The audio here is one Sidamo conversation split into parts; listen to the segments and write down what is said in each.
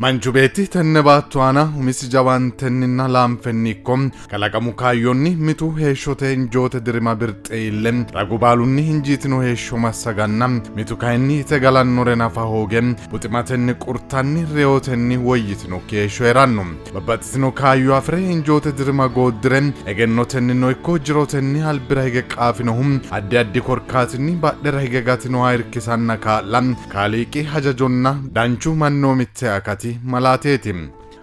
Manchu beetti tenne baatto aana umisi jawaantenninna laanfenni ikko kalaqamu kaayyonni mitu heeshshote injoote dirima birxe iille ragu baalunni injiitino heeshsho massaganna mitu kayinni ite galannore nafa hooge buximatenni qurtanni reyotenni woyyitinokki heeshsho hee'ranno. Babbaxxitino kaayyo afi're injoote dirima gooddire egennotennino ikko jirotenni albira hige qaafinohu addi addi korkaatinni badhera hige gatinoha irkisanna kaa'la Kaaliiqi hajajonna danchu mannoomitte akati malaateeti.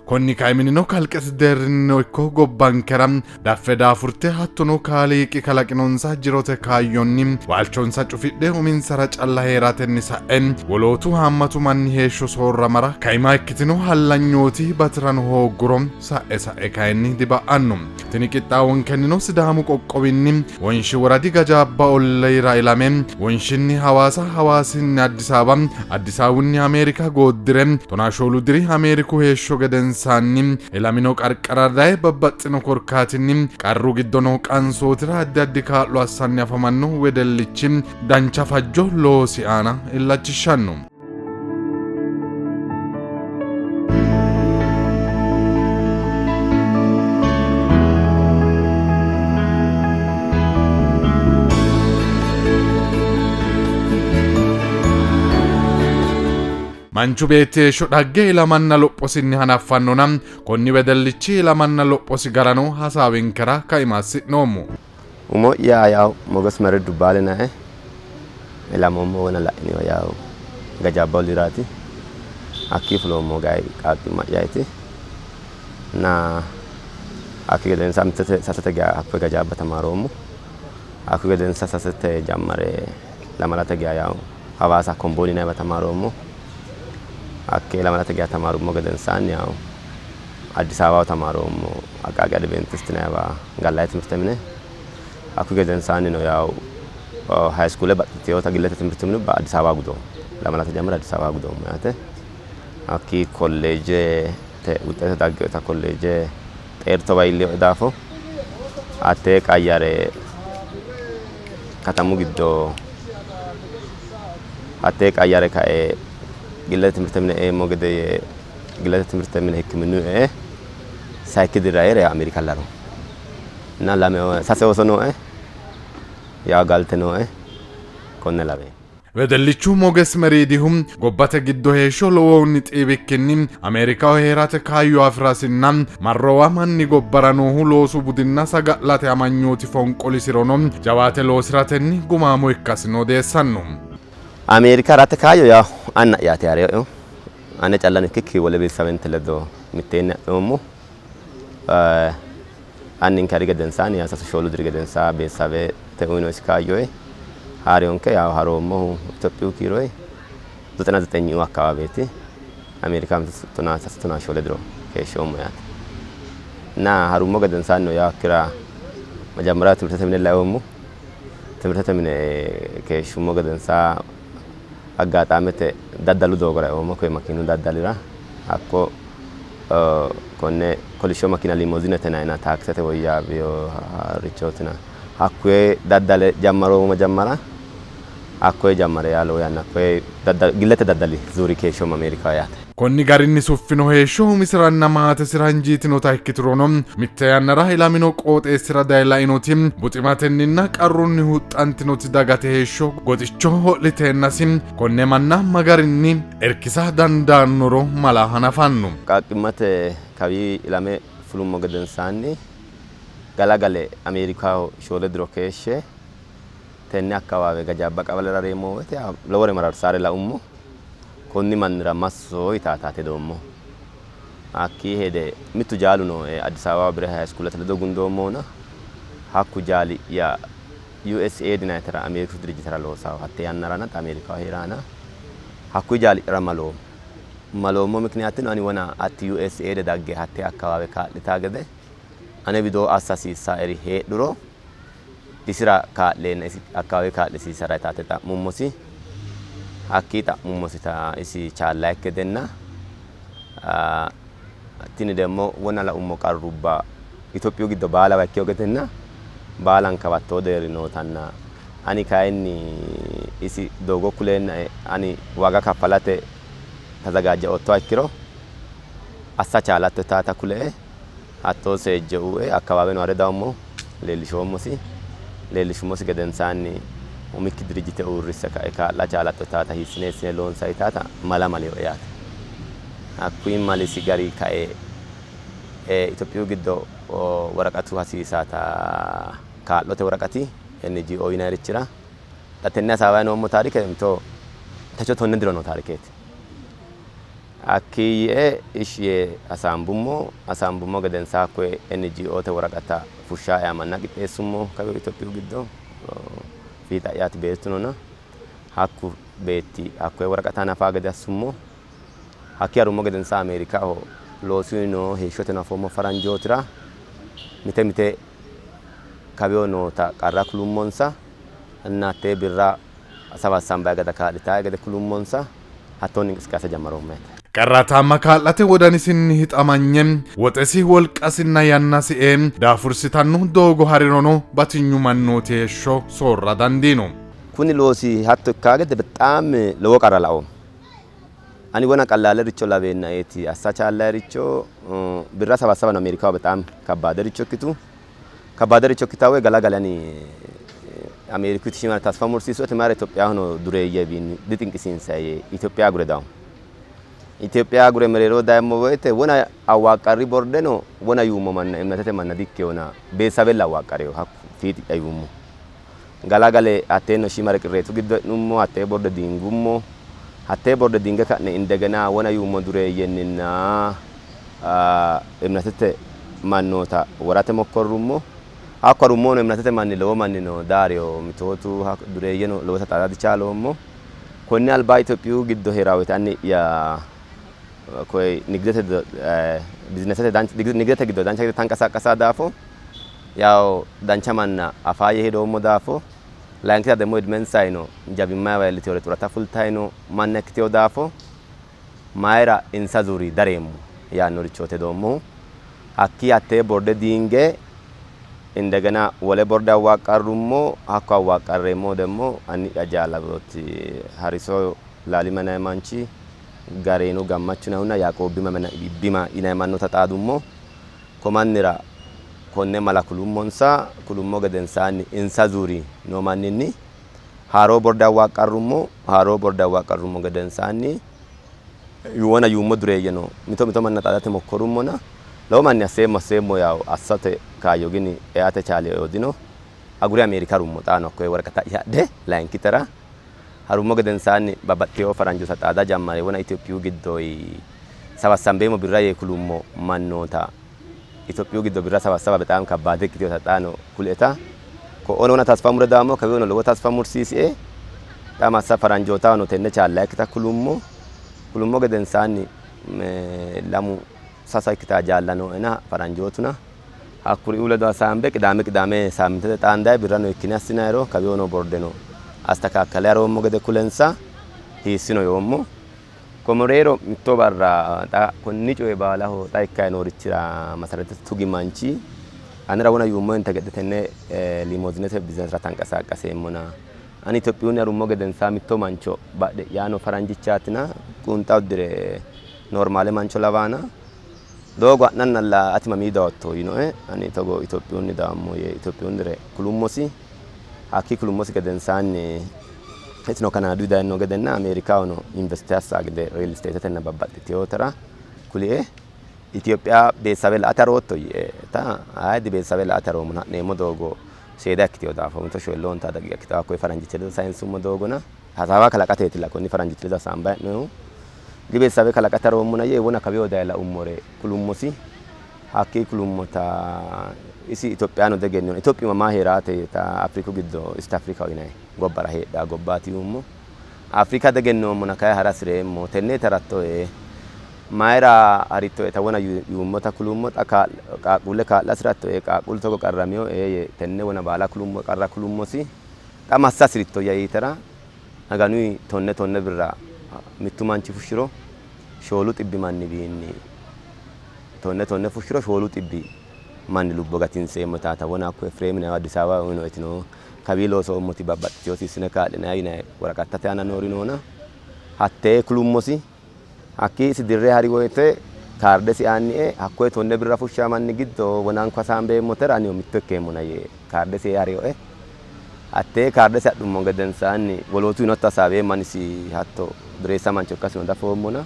Konni kaiminnino kalqete deerrinnino ikko gobbankera daffe daafurte hattono Kaaliiqi kalaqinonsa jirote kaayyonni waalchonsa cufidhe uminsara calla hee'ratenni sa'e wolootu haammatu manni heeshsho soorramara kaima ikkitino hallanyooti bati'rano hoogguro sa'e sa'e kayinni diba'anno. Tini qixxaawonkennino Sidaamu qoqqowinni Wonshi woradi Gajaabba olliira ilame Wonshinni Hawaasa, Hawaasinni Addis Ababa, Addis Ababunni Ameerika gooddire 14 diri Ameeriku heeshsho gedensaanni ilamino qarqara daye babbaxxino korkaatinni qarru giddo noo qansootira addi addi kaa'lo assanni afamanno wedellichi dancha fajjo loosi aana illachishshanno. Manchu beetti heeshsho dhagge ilamanna lophosinni hanaffannona konni wedellichi ilamanna lophosi garano hasaawinkera kaima assi'noommo. Umo'ya yaw Moges Merid Dubbaale yinannie. Ilamoommo wona la'iniwa yaw Gajaabba olliiraati. Hakkii fuloommo gayi qaaqqimma'yaati. Na hakki gedensa mittete sasete geya hakkoye Gajaabba tamaaroommo. Hakkuyi gedensa sasete jammare lamalate geya yaw Hawaasa Kombooni yinanniwa tamaaroommo. Hakkee lamalate geya tamaarummo gedensaanni yaw Addis Ababaho tamaaroommo Aqaaqi Adiventist yinanniwa gallanni timirte mine. Hakkuyi gedensaannino yaw hayiskuule baxxitinota gillete timirte minubba Addis Ababa gudoommo. Lamalate jammare Addis Ababa gudoommo yaate. Hakkii kolleejete wuxxete dagginota kolleeje xeertowa iillinoe daafo hattee qayyare katamu giddo hattee qayyare kae gillete timirte mine eemmo gede yee gillete timirte mine hikkiminnu e''e sayikki dirira hee're Ameerika laro na lame sase ooso nooe yaa galte nooe konne lawe. Wedellichu Moges Meriidihu gobbate giddo heeshsho lowohunni xiiwikkinni Ameerikaho hee'rate kaayyo afi'rasinna marrowa manni gobbara noohu loosu budinna saga'late amanyooti fonqolisirono jawaate loosi'ratenni gumaamo ikkasino odeessanno. Ameerika ha'rate kaayyo yaa anna'yaati haree'ehu. Ane callano ikkikki wole beetisawente ledo mitteenni ha'noommo. Anninke hari gedensaanni yaa sasu shoolu diri gedensaa beetisawete uyinosi kaayyoyi haariyonke yawo haroommohu Itophiyu kiiroyi 99 akkawaaweeti. Ameerika tonaa sasu tonaa shoole diro keeshshoommo yaate. Na harummo gedensaannino yawo hakkira majammara timirtete mine laoommo. Timirtete mine keeshshummo gedensaa aggaaxaamete daddalu doogora eoommo koye makiinu daddalira hakko konne kolishsho makiina limozinete yinanna taakisete woyyaawinorichootina hakkuye daddale jammaroommo majammara hakkoye jammare yaa lowo yanna hakkoye gillete daddali zuuri keeshshoommo Ameerikaho yaate. Konni garinni suffino heeshsho umisiranna maatesira injiitinota ikkiturono mitte yannara ilamino qooxeessira daye lainoti buximatenninna qarrunni huxxantinoti dagate heeshsho goxicho ho'liteennasi konne manna ma garinni irkisa dandaannoro mala hanafanno. Qaaqqimmate kawii ilame fulummo gedensaanni galagale Ameerikaho shoole diro keeshshe tenne akkawaawe Gajaabba qawalera reemmo woyte lowore mararsaare laummo. Konni mannira masso yitaataati hedoommohu. Hakkii hede mittu jaalu nooe Addis Ababa Bire High Schoolete ledo gundoommohuna hakku jaali'ya USAID yinannitera Ameeriku dirijjitera loosawo hatte yannarana xa Ameerikaho hee'raana hakkuyi jaali'yara maloommo. Maloommo mikiniyaatino ani wona hatti USAID dagge hatte akkawaawe kaa'litaa gede ane widoo assa hasiissaeri heedhuro isira kaa'leenna isi akkawaawe kaa'lisiisara yitaate xa'mummosi. Hakkii xa'mummosita isi chaallaikki gedenna tini demmo wona laummo qarrubba Itophiyu giddo baalawa ikkino gedenna baalankawa hattoo deerri nootanna ani kayinni isi doogo kuleennae ani waaga kaffalate tazagaajja oottoha ikkiro Assa chaalatto yitaata kule''e hattoo seejjo uue akkawaaweno ha're dawummo, leellishoommosi. Leellishummosi gedensaanni umikki dirijjite uurrisse ka'e kaa'la chaalatto yitaata hiissine hiissine loonsanni yitaata mala malinoe yaate. Hakkuyi malisi gari kae Itophiyu giddo woraqatu hasiisaata kaa'lote woraqati NGO yinayirichira xa tenne hasaawayi noommo taarike mito techo 10 diro noo taarikeeti. Hakkii yee ishshi yee hasaambummo. Hasaambummo gedensaa hakkoye NGOte woraqata fushshaa'e amanna qixxeessummo kawiyo Itophiyu giddo fiixa'yaati beettu noona. Hakku beetti hakkoye woraqata hanafaa gede assummo. Hakkii harummo gedensaa Ameerikaho loosunni noo heeshshoteno afoommo faranjootira mite mite kawiyo noota qarra kulummonsa. Inna hattee birra sawassambayi gede kaa'litaae gede kulummonsa. Hattoonni inqisiqaase jammaroommo yaate. Qarraataamma kaa'late wodanisinni hixamanye woxesi, wolqasinna yannasi ee daafursitanno doogo harirono batinyu mannooti heeshsho soorra dandiino. Kuni loosi hatto ikkaa gede bexaam lowo qarra laoommo. Ani wona qallaalericho laweennaeeti assa chaallayiricho birra sawassabano Ameerikaho bexaam kabbaadericho ikkitu. Kabbaadericho ikkitaa woy galagale ani Ameerikuti shiimare tasfa mursiisuete mayira Itophiyahono dureeyyewiinni dixinqisiinsayi yee Itophiya agure dawummo. Itophiya agure mereero dayummo woyte wona awwaaqqarri bordeno wona yuummo manna imnatete manna dikkeyona beessabella awwaaqqareyo hakku fiixi'ya yuummo. Galagale hatteenno shiimare qirreetu giddo e'nummo, hattee borde diingummo. Hattee borde diinge ka'ne indegena wona yuummo dureeyyenninna imnatete mannoota worate mokkorrummo. Hakko harummono imnatete manni lowo manni no daariyo mitootu dureeyyeno lowota xaada dichaaloommo. Konni alba Itophiyu giddo hee'ra woyte anni'ya koye nigidete bizinesete nigidete giddo dancha gede tanqasaqqasa daafo yawo dancha manna afaa yee hedoommo daafo layinkita demmo idmensayino jawimmayiwa iillitewore xurata fultayino manna ikkitewo daafo mayira insa zuuri dareemmo yaannorichooti hedoommohu. Hakkii hattee borde diinge indegena wole borde awwaaqqarrummo. Hakko awwaaqqarreemmohu demmo anni'ya jaala widooti Hariso Laalima yinanni manchi, Gareenu Gammachu yinannihunna Yaaqoob Bima yinanni mannoota xaadummo. Ko mannira konne mala kulummonsa. Kulummo gedensaanni insa zuuri noo manninni haaroo borde awwaaqqarrummo. Haaroo borde awwaaqqarrummo gedensaanni wona yuummo dureeyyeno mito mito manna xaadate mokkorummona lowo manni asseemmo asseemmo yawo assate kaayyo gini eate chaaleo dino. Agure Ameerika harummo. Xaano hakkoye woraqata'ya adhe layinkitera harummo gedensaanni babbaxxitewo faranjoota xaada jammare wona Itophiyu giddoyi sawassambeemmo birra yee kulummo mannoota Itophiyu giddo birra sawassaba bexaam kabbaade ikkitinota xaano kulieta ko'ono wona tasfa mure daammo kawiyono lowo tasfa mursiisie xa massa faranjootahono tenne chaallayikkita kulummo. Kulummo gedensaanni lamu sasa ikkitaa jaalla nooena faranjootuna hakkuriuu ledo hasaambe qidaame qidaame saammintete xaandayi birrano hikkine assinayiro kawiyono bordeno astakaakkale haroommo gede kulensa hiissino yoommo. Ko mereero mitto barra xa konni coyi baalaho xa ikkayi noorichira masarete tugi manchi anera wona yuummohente gede tenne liimoozinete bizinesera tanqasaaqqaseemmona ani Itophiyunni harummo gedensaa mitto mancho badhe'yaano faranjichaatina qunxa uddire normaale mancho lawaana doogo ha'nannalla ati mamii dawotto yiinoe. Ani togo Itophiyunni dawommo yee Itophiyunnire kulummosi. Hakkii kulummosi gedensaanni isino Kanaadu dayino gedenna Ameerikahono investe assa gede real isteetetenna babbaxxitinotera kulie. Itophiya beessawe la''ate harootto yiie. Ta ayi dibeessawe la''ate haroommona ha'neemmo doogo seeda ikkitino daafo mito shoyilloo ontaa daqiiqa ikkitawo hakkoye faranjichi ledo sayinsummo doogona hasaawa kalaqateetilla konni faranjichi ledo hasaambayi hee'noyihu. Dibeessawe kalaqate haroommona yee wona kawiyo daye laummore kulummosi. Hakkii kulummota isi Itophiyano diegennino. Itophiyu mamaa hee'raate ta Afriku giddo East Africaho yinanni gobbara heedhaa gobbaati yuummo. Afrika diegennoommona kayi hara hasi'reemmo. Tenneeti harattoe? Mayira harittoe? Ta wona yuummota kulummo. Xa qaaqquulle kaa'la hasi'rattoe? Qaaqquullu togo qarramino? Ee yee tenne wona baala kulummo, qarra kulummosi. Xa massa hasi'rittoyya yiitera Maganuyi tonne tonne birra mittu manchi fushshiro shoolu xibbi manniwiinni tonne tonne fushshiro shoolu xibbi manni lubbo gatinseemmo yitaata wona hakku Efreemi yinannihu Addis Ababa uyinoeti no. Kawii loosoommoti babbaxxitinoti hiissine kaa'linanni yinanni woraqattate aana noori noona hattee kulummosi. Hakkii isi dirre hari woyte Kaardesi aannie hakkoye 10 birra fushshaa manni giddo wonanko hasaambeemmotera anino mitto ikkeemmona yee kaardesi ee harioe. Hattee kaardesi adhummo gedensaanni wolootuno hatto hasaaweemmo anisi hatto dureessa mancho ikkasino dafoommona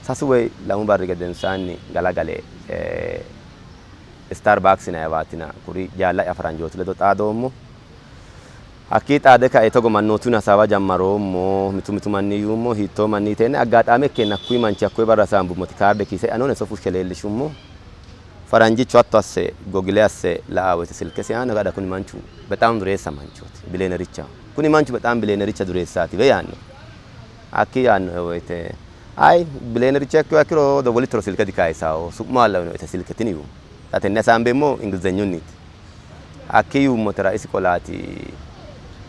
3 woy 2 barri gedensaanni galagale Starbucks yinanniwaatina kuri jaalla'ya faranjootu ledo xaadoommo. Hakkii xaade kae togo mannootunni hasaawa jammaroommo. Mitu mitu manni yuummo hiittoo manni yiteenna aggaaxaame ikkeenna hakkuyi manchi hakkoye barra hasaambummoti kaarde kiise'ya noona iso fushshe leellishummo. Faranjichu hatto asse gogile asse la''aa woyte silkesi aana gada kuni manchu bexaam dureessa manchooti bileenerichaho. Kuni manchu bexaam bileenericha dureessaatiwe yaanno. Hakkii yaannoe woyte ayi bileenericha ikkinoha ikkiro dowwolittoro silke dikayisaaho su'ma lawinoe ite silke tini yuummo. Xa tenne hasaambeemmohu Ingilizenyunniiti. Hakkii yuummotera isi qolaati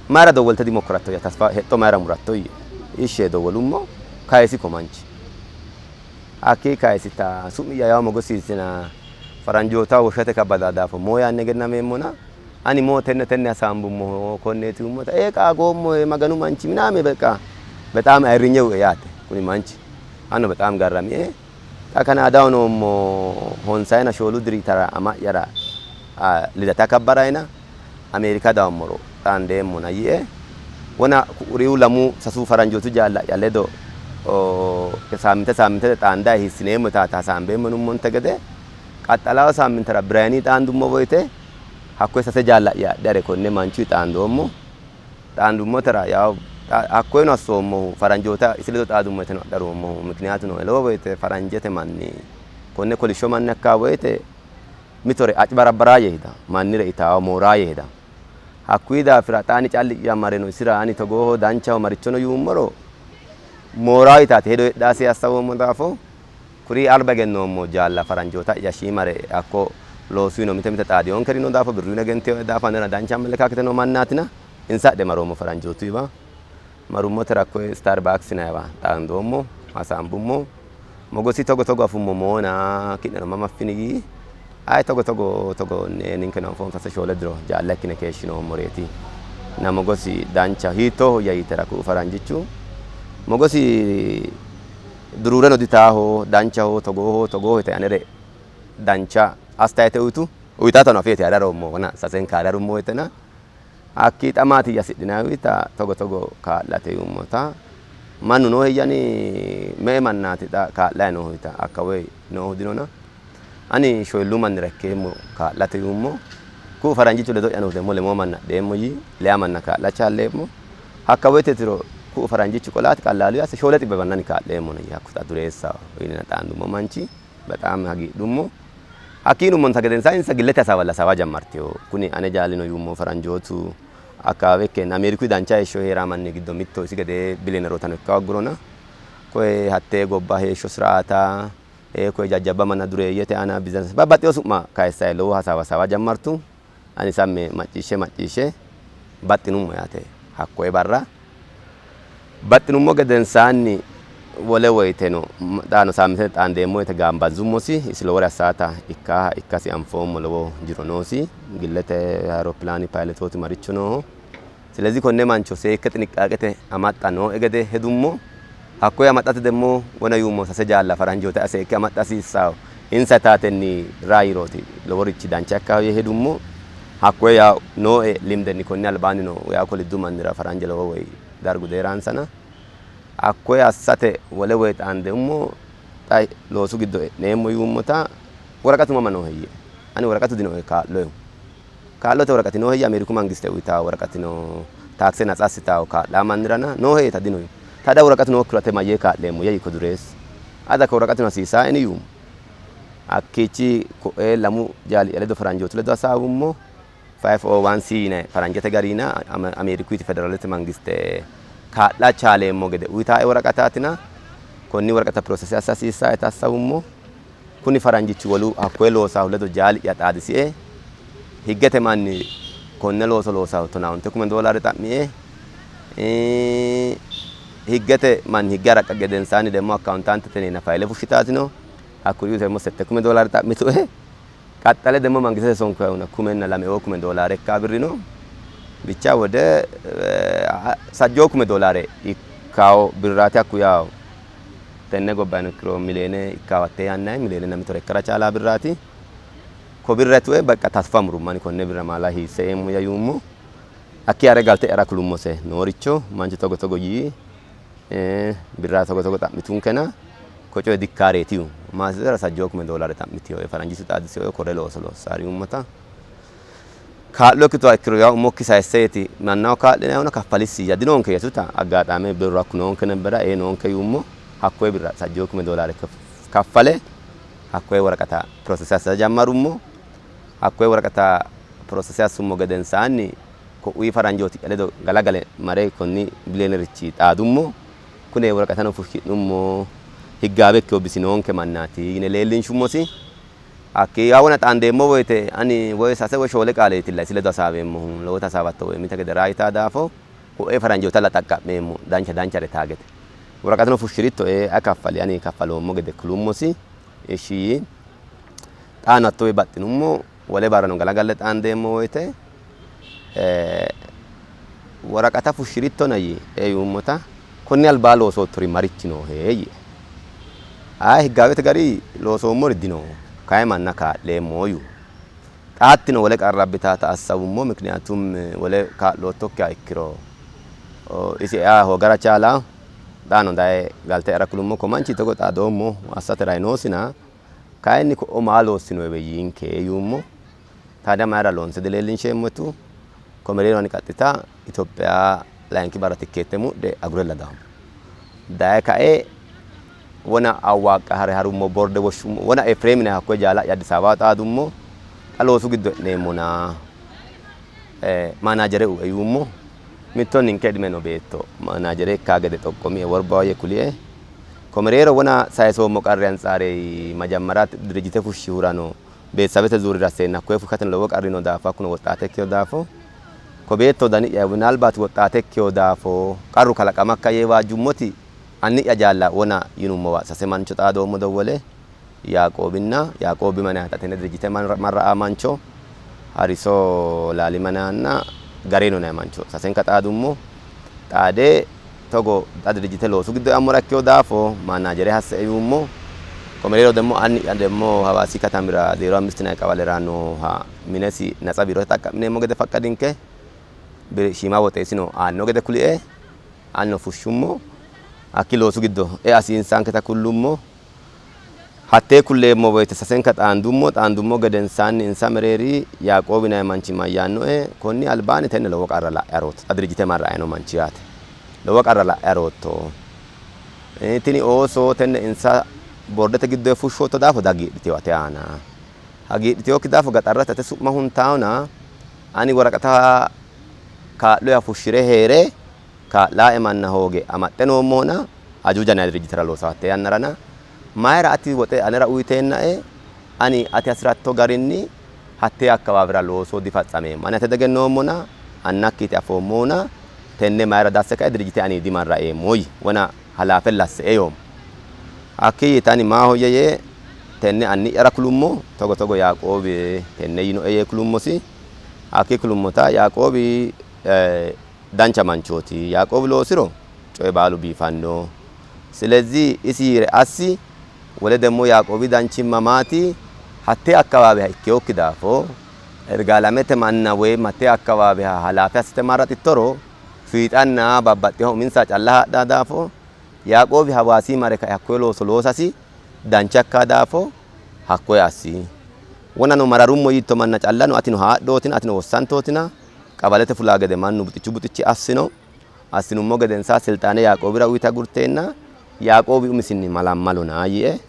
mayra dowwolte dimokkorattoyya tasfa hexxo mayra muratto yiie. Ishshi yee dowwolummo kayisi ko manchi. Hakkii kayisita su'mi'ya yawo Mogosiitina faranjootaho woshshate kabbada daafo moo yaanni egennameemmona ani moo tenne tenne hasaambummohu konneeti yuummota ee qaagoommohe maganu manchi minaame beqqa bexaam ayirrinye uie yaate kuni manchi anno bexaam garramie. Xa Kanaadaho noommo honsayina shoolu diritara ama'yara lidata kabbarayina Ameerika dawummoro xaandeemmona yiie. Wona ku'uriu lamu sasu faranjootu jaalla'ya ledo saamminte saammintete xaandayi hiissineemmo yitaata hasaambeemmo yinummonte gede qaxxalaawo saammintera Birayini xaandummo woyite hakkoye sase jaalla'ya adhe hare konne manchuyi xaandoommo. Xaandummotera yawo hakkoyeno assoommohu faranjoota isi ledo xaadummo yiteno adharoommohu mikiniyaatu nooe. Lowo woyite faranjete manni konne kolishsho manni hakka woyite mitore acibarabbaraayye hida mannire itaawo mooraayye hida. Hakkuyi daafira xa ani calli'ya mareno isira ani togooho danchaho marichono yuummoro mooraawo yitaati hedo heedhaasi assawoommo daafo Kuri alba egennoommo jaalla faranjoota'ya shiimare hakko loosuyino mite mite xaadinonkeri noo daafo birruyino egentinoe daafo anera dancha amelekaakete noo mannaatina insa adhe maroommo faranjootuyiwa. Marummotera hakkoye Starbucks yinanniwa xaandoommo, hasaambummo. Mogosi togo togo afummo moona ki'neno mama affini yii. Ayi togo togo togo ninkeno anfoommo sase shoole diro jaalla ikkine keeshshinoommoreeti. Na Mogosi danchaho hiittoohoyya yiitera ku'u faranjichu Mogosi Duruureno ditaaho, danchaho, togooho, togooho yite anere dancha astayete uyitu. Uyitaatano afeeti hararoommo wona sasenka hararummo woyitena hakkii xa maatiyya hasidhinanni uyita togo togo kaa'late yuummota mannu nooheyyani me''e mannaati xa kaa'layi noohu yita hakka woy noohu dinona ani shoyilluu mannira ikkeemmo kaa'late yuummo. Ku'u faranjichu ledo'ya noohu demmo lemoo manna adheemmo yii leya manna kaa'la chaalleemmo. Hakka woyte tiro ku'u faranjichu qolaati qallaalu asse 700 mannani kaa'leemmona yii. Hakku xa dureessaho yinena xaandummo manchi bexaami hagiidhummo. Hakkiino yinummonsa gedensaanni insa gillete hasaawalla hasaawa jammartino. Kuni ane jaalino yuummo faranjootu akkawaawe ikkeenna Ameerikuyi dancha heeshsho hee'raa manni giddo mitto isi gedee bileenerootano ikka hooggurona koye hattee gobba heeshsho siraata koye jajjabba manna dureeyyete aana bizinese babbaxxino su'ma kayissayi lowo hasaawa hasaawa jammartu. Ani samme macciishshe macciishshe baxxinummo yaate. Hakkoye barra baxxinummo gedensaanni wole woyteno xaano saammintete xaandeemmo woyte gaambanzummosi. Isi lowore assaata ikkaaha ikkasi anfoommo. Lowo jiro noosi. Gillete aeropilaani payiletooti maricho nooho. Silezi konne mancho seekke xiniqqaaqete amaxxa nooe gede hedummo. Hakkoye amaxxate demmo wona yuummo sase jaalla faranjoota seekke amaxxa hasiissawo. Insa taatenni raayirooti loworichi dancha ikkawo yee hedummo. Hakkoye yaa nooe limdenni konni albaanni no yaa koliddu mannira faranje lowo woy dargu deeraansana. Hakkoye assate wole woy xaandeummo xa loosu giddo e'neemmo yuummota woraqatu mama noohe yiie. Ani woraqatu dinoe kaa'loehu. Kaa'lote woraqati nooheyya? Ameeriku mangiste uyitawo woraqati no? Taakse natsa assitawo kaa'laa mannirana nooheyya? Ta dino. Taada woraqatu nookkiro ate mayyee kaa'leemmo? Yee ko dureessi. Ada ko woraqatuno hasiisaaeni yuummo. Hakkiichi ko'ee lamu jaali'ya ledo faranjootu ledo hasaawummo. 501c yinanni faranjete garina Ameerikuyti federaalete mangiste kaa'la chaaleemmo gede uyitaae woraqataatina konni woraqata pirosese assa hasiissaaeta hassawummo. Kuni faranjichi wolu hakkoye loosaahu ledo jaali'ya xaadisie. Higgete manni konne looso loosaahu tonaa onte kume doolaare xa'mie. Higgete manni higge haraqqa gedensaanni demmo akkaawuntaantete yineenna fayile fushshitaatino. Hakkuriuu demmo sette kume doolaare xa'mitue. Qaxxale demmo mangistete sonkoyihuna kumenna lameoo kume doolaare ikkaa birrino. Bicha wode sajjoo kume doolaare ikkawo birraati hakku yawo. Tenne gobbayino ikkiro mileene ikkaawo hattee yannanni mileenenna mitore ikkara chaalaa birraati. Ko birra tue baqqa tasfa murummo ani konne birra maala hiisse eemmoyya yuummo. Hakkii ha're galte'yara kulummose nooricho manchu togo togo yii birra togo togo xa'mitunkena ko coye dikkaareeti yuu. Maasitera sajjoo kume doolaare xa'mitiyoe faranjichu xaadisiyoe kore looso loossaari yuummota kaa'lo ikkituha ikkiro yaw umokki sayisseeti mannaho kaa'linayihuna kaffalissi dinonke yetuta aggaaxaame birru hakku noonke nebbera ee noonke yuummo. Hakkoye birra sajjoo kume doolaare kaffale hakkoye woraqata process assa jammarummo. Hakkoye woraqata process assummo gedensaanni ko'uyi faranjooti'ya ledo galagale mare konni bileenerichi xaadummo. Kune woraqatano fushshi'nummo higgaawe ikkewo bisi noonke mannaati yine leellinshummosi. Hakkii wona xaandeemmo woyte ani woy sase woy shoole qaaleetilla isi ledo hasaaweemmohu. Lowota hasaawatto woy mite gede raa yitaa daafo ko'e faranjootalla xaqqa'meemmo dancha danchare taagete. Woraqatano fushshiritto ee ayi kaffali ani kaffaloommo gede kulummosi. Ishshi yii. Xaano hattowi baxxinummo. Wole barrano galagalle xaandeemmo woyte woraqata fushshirittona yii. Ee yuummota konni albaa loosoottori marichi noohe yiie. Ayi higgaawete gari loosoommori dino, kayi manna kaa'leemmo yuu. Xaattino wole qarra abbitaata assawummo, mikniyaatum wole kaa'loottokkiha ikkiro isi ea hoogara chaalaawo. Xaano daye galte'yara kulummo, ko manchi togo xaadoommo assate rayi noosina kayinni ko'o maa loossinoyiwe yiinke yuummo. Taadiya mayira loonse dileellinsheemmo yitu. Ko mereero ani qaxxita Itophiya layinki barra tikkeette mudhe agurella dawummo. Daye kae wona Awwaaqqa hare harummo borde woshshummo. Wona Efreemi yinanni hakkoye jaala'ya Addis Ababaho xaadummo. Xa loosu giddo e'neemmona manaajere u'e yuummo. Mitto ninke idime no beetto manaajere ikkaa gede xoqqomie worbaho yee kulie. Ko mereero wona sayisoommo qarri antsaare majammara dirijjite fushshihurano beetsabete zuurira asseenna hakkoye fushshateno lowo qarri noo daafo hakkuno woxxaate ikkino daafo ko beetto dani'ya minaalbaati woxxaate ikkino daafo qarru kalaqamakka yee waajjummoti anni'ya jaalla wona yinummowa sase mancho xaadoommo dowwole Yaaqoobinna Yaaqoobi manaya xa tenne dirijjite marra'a mancho Hariso Laali manayanna Gareeno yinanni mancho sasenka xaadummo. Xaade togo xa dirijjite loosu giddo eammora ikkino daafo manaajere hasse''e yuummo. Ko mereero demmo anni'ya demmo Hawaasi katamira zeero ammist yinanni qawalera nooha minesi natsa biirote xaqqa'mineemmo gede faqqadinke. Shiima woxe isino aanno gede kulie. Anino fushshummo. Hakkii loosu giddo ea hasiinsanketa kullummo. Hattee kulleemmo woyite sasenka xaandummo, xaandummo gedensaanni insa mereeri Yaaqoobi yinanni manchi mayyaannoe? Konni albaanni tenne lowo qarra la'e harootto. Xa dirijjite marrae no manchi yaate. Lowo qarra la'e harootto. Tini ooso tenne insa bordete giddoyi fushshootto daafo dihagiidhitino ate aana. Hagiidhitinokki daafo gaxarrate ate su'ma huntaona ani woraqata kaa'loya fushshi're hee're kaa'laae manna hooge amaxxe noommohona ajuuja yinanni dirijjitera loosa hatte yannarana mayira ati woxe anera uyiteennae ani ati hasi'ratto garinni hattee akkawaawera looso difatsameemmo. Ani ate degennoommona annakkiiti afoommohuna tenne mayira dasse kae dirijjite ani dimarraeemmo yii. Wona halaafella asse'e yoommo. Hakkii yiita ani maahoyye yee tenne anni'yara kulummo. Togo togo Yaaqoobi tenne yiinoe yee kulummosi. Hakkii kulummota Yaaqoobi dancha manchooti. Yaaqoobi loosiro coyi baalu biifanno. Silezii isi yiire assi, wole demmo Yaaqoobi danchimma maati? Hattee akkawaaweha ikkinokki daafo, Ergaalamete manna woyim hattee akkawaaweha halaafe assite marraxittoro, fiixanna babbaxxinoha uminsaha calla haadhanno daafo, Yaaqoobi Hawaasi mare kae hakkoye looso loosasi dancha ikkanno daafo hakkoye assi. Wonano mararummo yiitto manna callano atino haadhootina, atino wossantootina, qabalete fulaa gede mannu buxichu buxichi assino. Assinummo gedensaa silxaane Yaaqoobira uyite agurteenna Yaaqoobi umisinni malammalona yiie.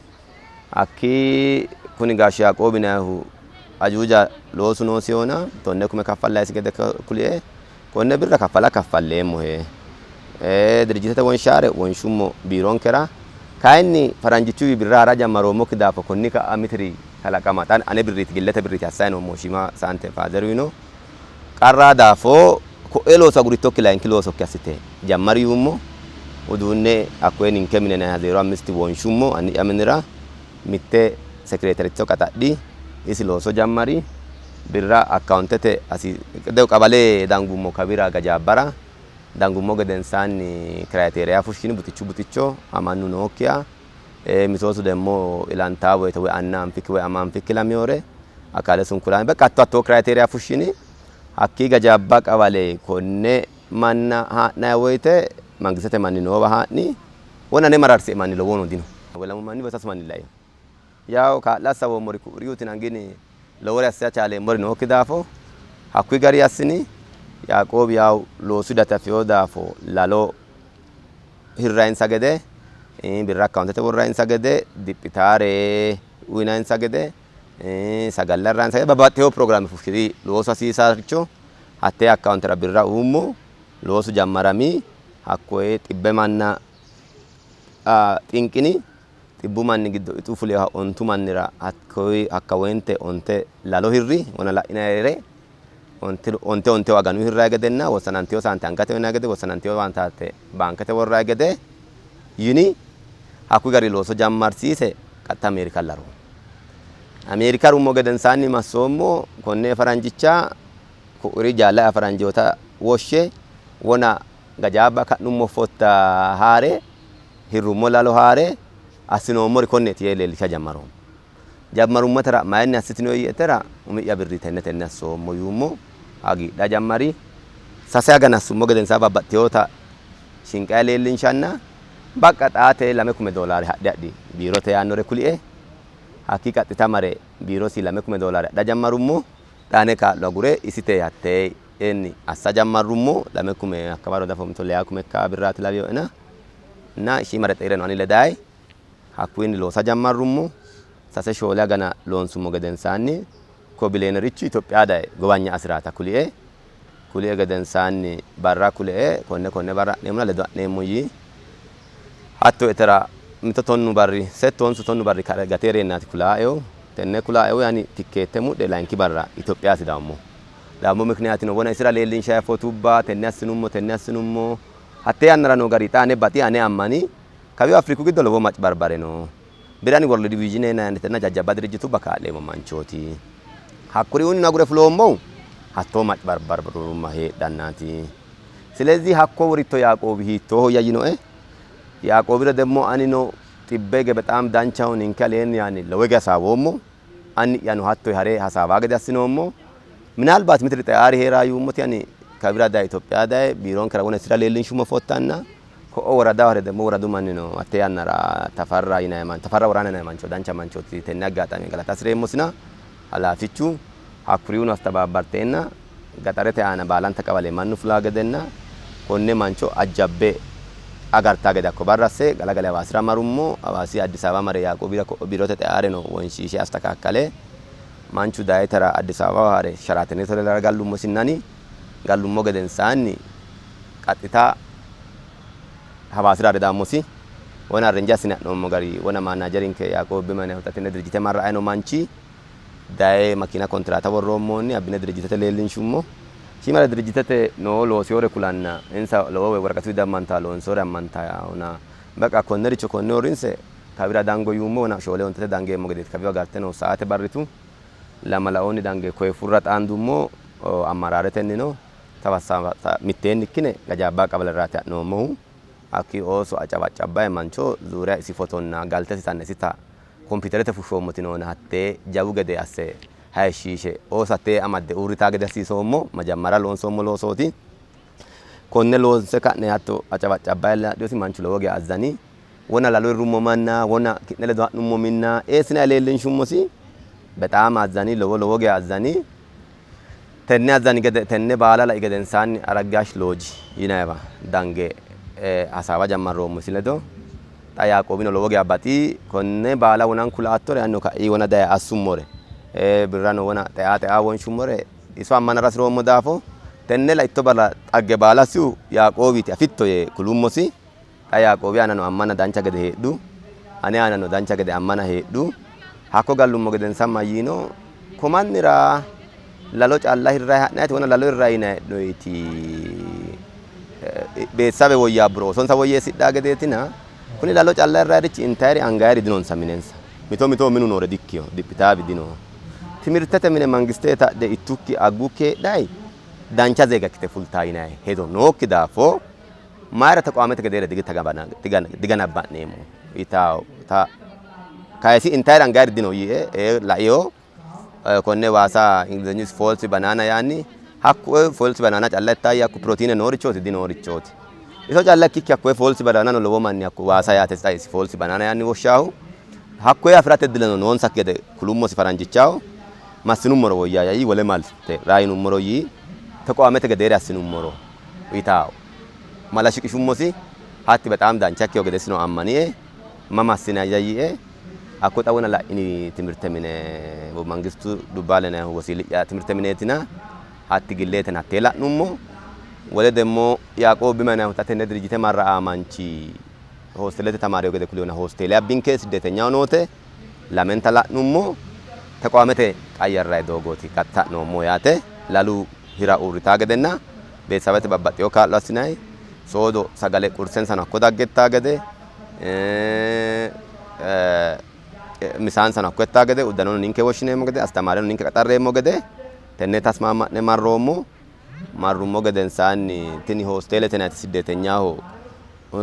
Hakkii kuni gaashshe Yaaqoobi yinannihu ajuuja loosu noosihona 10,000 kaffallayisi gede kulie. Konne birra kaffala kaffalleemmohe. Dirijjitete wonshaare wonshummo biironkera. Kayinni faranjichuwi birra ha'ra jammaroommokki daafo konni ka'a mitiri kalaqama xa ane birriiti gillete birriiti assanni noommohu shiima saante faazeruwino qarra daafo ko'e looso agurittokki layinki loosokki assite jammari yuummo. Uduunne hakkoye ninke mine yinanniha zeero ammisti wonshummo. Anni'ya minira mitte sekiretericho qaxadhi. Isi looso jammari. Birra akkawuntete hasiisidhe qabale dangummo kawira Gajaabbara. Dangummo gedensaanni kirayiteeriya fushshini buxichu buxicho amannu nookkiha. Mitootu demmo ilantaa woyte woy anna anfikki woy ama anfikki ilamewore akale sunkulaani beqqa hatto hattoo criteria fushshini. Hakkii Gajaabba qawale konne manna haa'nanni woyte mangistete manni noowa haa'ni. Wona ane mararsie manni lowono dino. Woy lamu manni woy sasu manni laino. Yawo kaa'la assawoommori ku'uriuutina gini lowore assa chaaleemmori nookki daafo hakkuyi gari assini. Yaaqoobi yawo loosu date afino daafo lalo hirrayinsa gede, birra akkawuntete worrayinsa gede, diphitaare uyinayinsa gede, sagalla hirrayinsa gede babbaxxino pirogiraame fushshiri loosu hasiisaricho hattee akkawuntera birra uummo. Loosu jammarami. Hakkoye xibbe manna xinqini. Xibbu manni giddo ixu fulinoha ontu mannira hakka woyinte onte lalo hirri, wona la'inayire onte onteho aganu hirrayi gedenna wossanantino saante angate uyinanni gede, wossanantino saante baankete worrayi gede yini. Hakkuyi gari looso jammarsiise qaxxita Ameerika laru. Ameerika rummo gedensaanni massoommo konne faranjicha ku'uri jaalla'ya faranjoota woshshe wona Gajaabba ka'nummo fotta haa're hirrummo lalo haa're assinoommori konneeti yee leellisha jammaroommo. Jammarummatera mayinni assitinoyi yietera umi'ya birrii tenne tenne assoommo yuummo. Hagiidha jammari. Sase agana assummo gedensaa babbaxxinota shinqayi leellinshanna baqqa xaate 2,000 doolaare hadhe adhi biirote yaannore kulie. Hakkii qaxxita mare biirosi 2,000 doolaare adha jammarummo. Xa ane kaa'lo agure isite hattee enni assa jammarrummo 2,000 hakka waro dafo mito leyaa kume ikkaa birraati lawinoena na shiimare xeireno ani ledayi hakkuyinni loosa jammarrummo. Sase shoole agana loonsummo gedensaanni ko bileenerichu Itophiya daye gowanya asiraata kulie. Kulie gedensaanni barra kulie konne konne barra ha'neemmona ledo ha'neemmo yii. Hatto etera mito tonnu barri settu honsu tonnu barri gate hee'reennaati kulaaehu. Tenne kulaaehu ani tikkeette mudhe layinki barra Itophiyaasi dawummo. Dawummo mikiniyaatino wona isira leellinshayi fotubba tenne assinummo tenne assinummo. Hatte yannara noo gari xa ane baxi ane ammani. Kawiyo Afriku giddo lowo macbarbare no. Bire ani World Vision yinannitenna jajjabba dirijjitubba kaa'leemmo manchooti. Hakkuriuunnino agure fuloommohu hattoo macbarbarumma heedhannaati. Silezih hakko woritto Yaaqoobi hiittoohoyya yinoe. Yaaqoobira demmo anino xibbe hige bexaam danchaho ninke aleenni yaanni lowo hige hasaawoommo. Anni'yano hatto hare hasaawaa gede assinoommo. Minaalbaat mitiri xeaari hee'raa yuummoti ani kawira daye Itophiya daye biironkera wona isira leellinshummo fottanna ko'o woradaho hare demmo woradu mannino hatte yannara Tafarra yinanni mancho Tafarra Woraana yinanni mancho dancha manchooti tenne aggaxame galata hasireemmosina halaafichu hakkuriuno astabaabbarteenna gaxarete aana baalanta qawale mannu fulaa gedenna konne mancho ajjabbe agartaa gede hakko barra asse galagale Hawaasira marummo. Hawaasi Addis Ababa mare Yaaqoobira ko'o biirote xeaareno wonshiishe astakaakkale manchu dayitara Addis Ababaho haare Sharaateni Hotelera gallummo sinnani gallummo gedensaanni qaxxita Hawaasira haare daammosi. Wona arrenje assine ha'noommo gari wona maanaajerinke Yaaqoobi Bemane huxatine dirijjite marra''ayi no manchi daye makiina kontiraata worroommoonni abbine dirijjitete leellinshummo. Shiimare dirijjitete noo loosiyore kulanna insa lowo woraqatu diammantaa loonsoore ammantaona baqa konnericho konne uurrinse kawira dango yuummo wona shoole ontete dangeemmo gedeeti kawiwa garte noo saate barritu lamalaoonni dange koye furra xaandummo ammaraaretennino mitteenni ikkine Gajaabba qabaleraati ha'noommohu. Hakkii ooso acabaccabbayi mancho zuuriya isi fotonna galtesi tannesita kompiiterete fushshoommoti noona hattee jawu gede asse hayishshiishe ooso hattee amadde uurritaa gede hasiisoommo. Majammara loonsoommo loosooti. Konne loonse ka'ne hatto acabaccabbayi laadhinosi manchu lowo geya azzani. Wona lalo hirrummo manna, wona ki'ne ledo ha'nummo minna eessinayi leellinshummosi. Bexaam azzani, lowo lowo geya azzani. Tenne azzani gede tenne baala lai gedensaanni Araggash Looji yinanniwa dange hasaawa jammarroommo isi ledo. Xa Yaaqoobino lowo geya baxi. Konne baala wonanku la''attore anino ka'i wona daye assummore, birrano wona xea xea wonshummore iso ammanara hasi'roommo daafo tenne laitto barra xagge baala assihu Yaaqoobiiti afitto yee kulummosi. Xa Yaaqoobi aanano ammana dancha gede heedhu, ane aanano dancha gede ammana heedhu. Hakko gallummo gedensa mayyiino? Ko mannira lalo calla hirrayi ha'nayiti wona lalo hirrayi yinanni hee'noyiti beessawe woyyaabburo oosonsa woyyeessidhaa gedeetina kuni lalo calla hirrayirichi intayiri angayiri dinonsa minensa. Mito mitoho minu noore dikkino, diphitaawi dino. Timirtete mine mangiste tadhe ittukki aggukki heedhayi dancha zeega ikkite fultaa yinayi hedo nookki daafo mayira tequwaamete gedeere diganabba'neemmo? Yitaota kayisi intayira angayiri dino yiie. Ee laio konne waasa Ingilizenyu false banana yaanni, hakku false banana calla ittaayya, hakku pirootiine noorichooti dinoorichooti. Iso calla ikkikki hakkoye false banana no lowo manni hakku waasa yaate xawisi false banana yaanni woshshaahu. Hakkoye afi'rate dileno noonsakki gede kulummosi faranjichaho. Massinummoro woyyaaya yii, wole malte raayinummoro yii, teqoamete gedeere assinummoro yitaawo mala shiqishummosi. Hatti bexaam dancha ikkeyo gede isino ammanie. Ma massinayya yiie. Hakko xa wona la'ini timirte mine Mangistu Dubbaale yinannihu wosiili'ya timirte mineetina hatti gilleetena hattee la'nummo. Wole demmo Yaaqoobi Bima yinannihu xa tenne dirijjite marra'a manchi hoostelete tamaariyo gede kuliyona hoosteele abbinke siddetenyaho noote lamenta la'nummo. Teqoamete qayyarrayi doogooti qaxxita noommo yaate. Lalu hira uurritaa gedenna beetisawete babbaxxeyo kaa'lo assinayi soodo sagale qursensano hakko dagge ittaa gede, misaansano hakko ittaa gede, uddanono ninke woshshineemmo gede, astamaareno ninke qaxarreemmo gede tenne tasmaama'ne marroommo. Marrummo gedensaanni tini hoosteelete yinanniti siddeetenyaho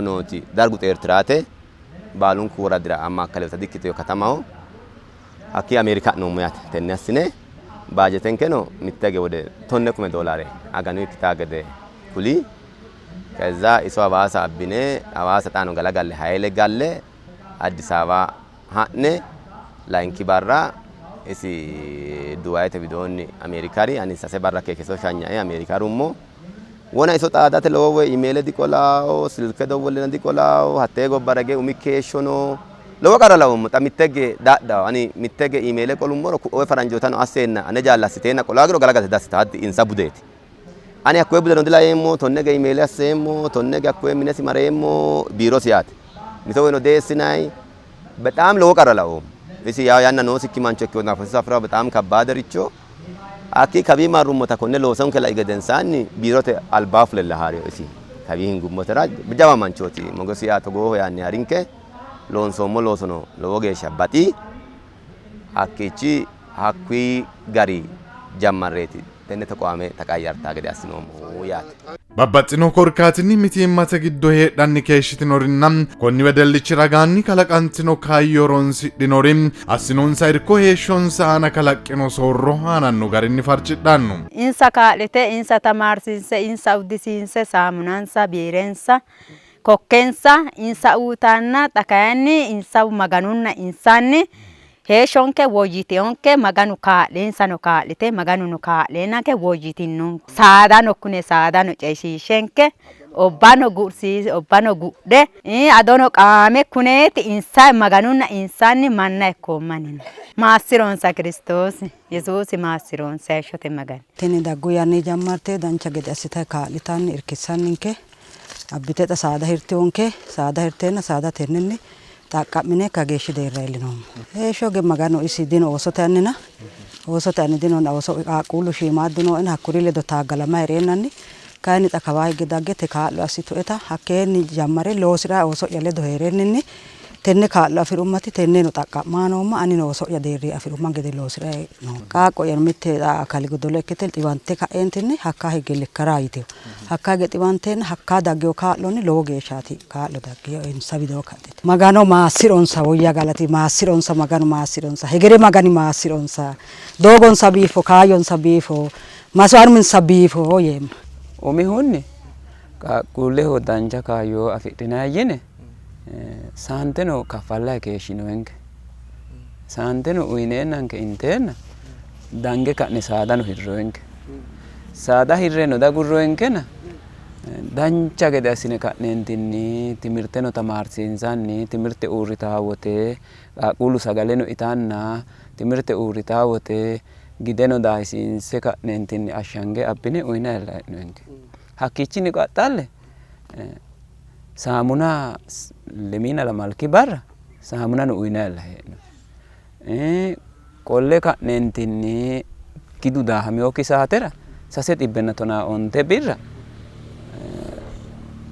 nooti dargu xeerti'rate baalunku woradira ammaakkalewota dikkitino katamaho. Hakkii Ameerika ha'noommo yaate. Tenne assine baajetenkeno mitte hige wode 10,000 doolaare aganu ikkitaa gede kuli. Keza iso Hawaasa abbine Hawaasa xaano galagalle Hayle galle Addis Ababa ha'ne layinki barra isi Dubayete widoonni Ameerika hari. Ani sase barra keeshshe iso shanyae Ameerika harummo. Wona iso xaadate lowo woy imeele diqolaawo, silke dowwollena diqolaawo, hattee gobbara hige umikki heeshsho no. Lowo qarra laoommo. Xa mitte hige daadhawo. Ani mitte hige imeele qolummoro ku'owe faranjootano asseenna ane jaalla assiteenna qolaagiro galagalte dassita. Hatti insa budeeti. Ani hakkoye budeno dilaeemmo, tonne hige imeele asseemmo, tonne hige hakkoye minesi mareemmo, biirosi yaate. Mito woyino deessinayi. Bexaam lowo qarra laoommo. Isi yawo yanna noosikki mancho ikkino daafo iso afi'ra bexaam kabbaadericho. Hakkii kawii marrummota konne loosonke lai gedensaanni biirote albaa fulella haa'rino isi. Kawii hingummotera jawa manchooti. Mogesi yaa togooho yaanni harinke. Loonsoommo loosono lowo geeshsha baxi. Hakkiichi hakkuyi gari jammarreeti tenne tequwaame taqayyartaa gede assinoommohu yaate. Babbaxxino korkaatinni mitiimmate giddo heedhanni keeshshitinorinna konni wedellichi ragaanni kalaqantino kaayyo horonsidhinori assinonsa irko heeshshonsa aana kalaqqino soorro aananno garinni farcidhanno. Insa kaa'lite, insa tamaarsiinse, insa uddisiinse, saamunansa, biirensa, kokkensa insa uyitanna xa kayinni insa Maganunna insanni Heeshshonke woyyitinonke, Maganu kaa'le, insano kaa'lite, Maganuno kaa'leennanke woyyitinonke. Saadano kune saadano ceishiishshenke, obbano gursiise, obbano gudhe, adono qaame kuneeti insa Maganunna insanni manna ikkoommani no. Maassi'ronsa Kiristoosi, Yesuusi maassi'ronsa heeshshote Magani. Tini daggu yanni jammarte dancha gede assitayi kaa'litanni irkissanninke abbite xa saada hirtionke, saada hirteenna saada tennenni xaqqa'mine kageeshshi deerra iillinoommo. Heeshsho ge Maganu isi dino oosote annina, oosote anni dinona ooso qaaqquullu shiimaaddu nooena hakkuri ledo taaggalama hee'reennanni kayinni xa kawaa higge dagge te kaa'lo assitueta hakkeenni jammare loosi'ra ooso'ya ledo hee'renninni tenne kaa'lo afi'rummati tenneno xaqqa'maa noomma, anino ooso'ya deerri afi'rumma gede loosi'rayi noomma. Qaaqqo'yano mitte xa akali godolo ikkite xiwante ka'eentinni hakkaa higge lekkara yitino. Hakkaa hige xiwanteenna hakkaa daggino kaa'lonni lowo geeshshaati kaa'lo daggino insa widoo kaxxite. Magano maassi'ronsa woyya galati maassi'ronsa Maganu maassi'ronsa hegere Magani maassi'ronsa doogonsa biiffo kaayyonsa biifo masarminsa biifo yeemma. Umihunni qaaqquulleho dancha kaayyo afidhinanni yine saanteno kaffallayi keeshshinoyinke. Saanteno uyineennanke inteenna dange ka'ne saadano hirroyinke. Saada hirreno dagurroyinkena dancha gede assine ka'neentinni timirteno tamaarsiinsanni timirte uurritaa wote qaaqquullu sagaleno itanna timirte uurritaa wote gideno daahisiinse ka'neentinni ashshange abbine uyinayilla hee'noyinke. Hakkiichinni qaxxalle saamuna lemiina lamalki barra saamunano uyinayilla hee'noyi. Qolle ka'neentinni gidu daahaminokki saatera 390 birra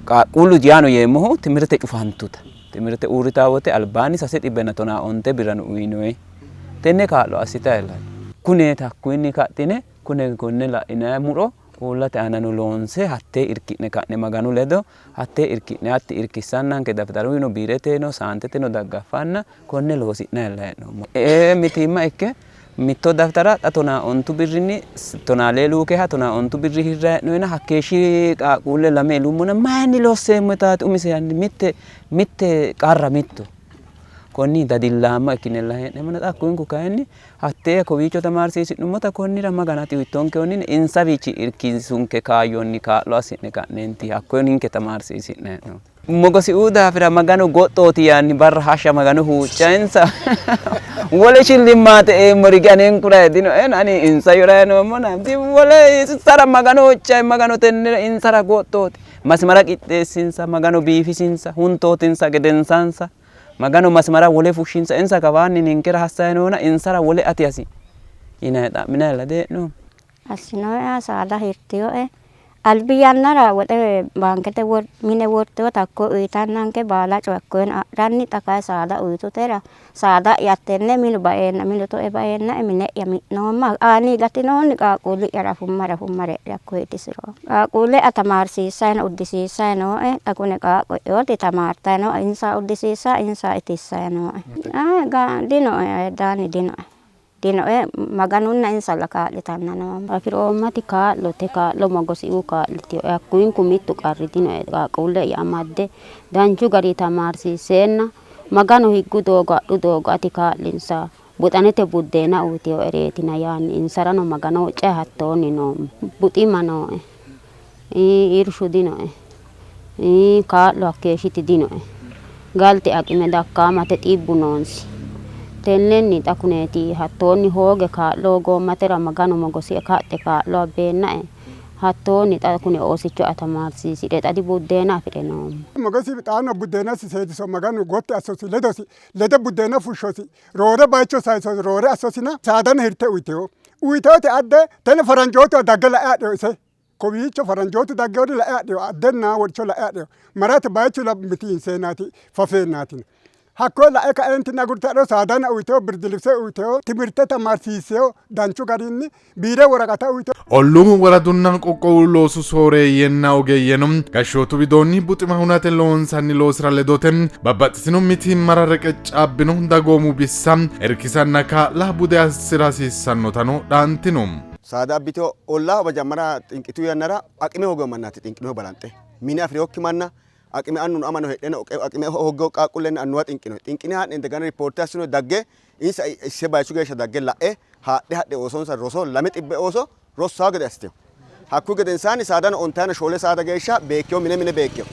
qaaqquullu yaano yeemmohu timirte cufantuta timirte uurritaa wote albaanni 390 birrano uyinoyi. Tenne kaa'lo assitayi kuneeti hakkuyinni kaxxine kune konne la'inanni muro. Uullate aanano loonse hattee irki'ne ka'ne Maganu ledo hattee irki'ne hatti irkissannanke daftaruyino biireteno saanteteno daggaffanna konne loosi'nayilla hee'noommo. Ee mitiimma ikke mitto daftara xa 15 birrinni 14 luukeha 15 birri hirra hee'noyina hakkeeshshi qaaqquulle lame ilummona mayinni losseemmo yitaati umise hanni mitte mitte qarra mitto konni dadillaamma ikkinella hee'neemmona xa hakkuyinku kayinni hattee kowiicho tamaarsiisi'nummota konnira Maganu ati uyittonkehunni insawiichi irkisunke kaayyonni kaa'lo assi'ne ka'neenti hakkoye ninke tamaarsiisi'ne hee'noommo. Mogosiuu daafira Maganu goxxooti yaanni barra hashsha Maganu huuccainsa wole shillimmaate eemmori anenkuray dinoe ani insa yoray noommona wole insara Maganu huuccai Maganu tennera insara goxxooti masimara qixxeessinsa Maganu biifisinsa huntootinsa gedensansa Maganu masimara wole fushshinsa insa kawaanni ninkera hassayi noona insara wole ati hasi yinanni xa'minayilla dee'noommo. Assinoe saada hirtiyoe albi yannara woxe baankete mine worteota hakko uyitannanke baala coye hakkoyeno adhanni xa kayi saada uyitutera saada'ya hattenne minu baeenna minu toe baeennae mine'ya mi'noomma aani gatinoonni qaaqquulli'ya rafumma rafummare hakkoye itisiro qaaqquulle'ya tamaarsiissayi no uddisiissayi nooe xa kune qaaqqo'yooti tamaartayi nooe insa uddisiissayi insa itissayi nooe dinoe ayiddaanni dinoe dinoe Maganunna insalla kaa'litanna noomma. Afi'roommati kaa'lote kaa'lo Mogosiuu kaa'litinoe hakkuyinku mittu qarri dinoe qaaqquulle'ya amadde danchu garinni tamaarsiisseenna Maganu higgu doogo hadhu doogo ati kaa'linsa buxanete buddeena uyitinoereetina yaanni insarano Magano huuccayi hattoonni noomma. Buxima nooe irshu dinoe kaa'lo hakkeeshshiti dinoe galte aqime dakkaamate xibbu noonsi tennenni xa kuneeti hattoonni hooge kaa'lo hoogoommatera Maganu Mogosie kaxxe kaa'lo abbeennae hattoonni xa kune oosicho tamaarsiisidhe xa buddeena afi're noommo. Mogosi xaano buddeenasi seediso Maganu gotti assosi ledosi lede buddeena fushshosi roore bayicho sayisosi roore assosina saadano hirte uyiteyo uyiteyote adde tene faranjootu dagge la'e adheyo ise kowiicho faranjootu daggeori la'e adheyo addenna wodhicho la'e adheyo marate bayichu mitiinseenaati fafeenaati hakkoye la'e kaeentinni agurte adheyo saadana uyiteyo birdilibse uyiteyo timirte tamaarsiisseyo danchu garinni biire woraqata uyiteyo. Olluu woradunna qoqqowu loosu sooreeyyenna ogeeyyeno gashshootu widoonni buxima hunate loonsanni loosira ledote babbaxxitino mitiimmara reqeccaabbino dagoomu bissa irkisanna kaa'la bude assi'ra hasiissannotano dhaantino. Saada abbiteo ollaa majammara xinqitu yannara aqime hoogeo mannaati xinqinohu balanxe mine afi'rinokki manna aqime annuno amano heedheenna aqime hoogeo qaaqquullenna annuwa xinqino xinqine haa'ne indegana ripoorte assino dagge insa isse bayichu geeshsha dagge la'e haadhe hadhe oosonsa roso 200 ooso rossaa gede assiteyo. Hakkuyi gedensaanni saadano 94 saada geeshsha beekkeyo mine mine beekkeyo.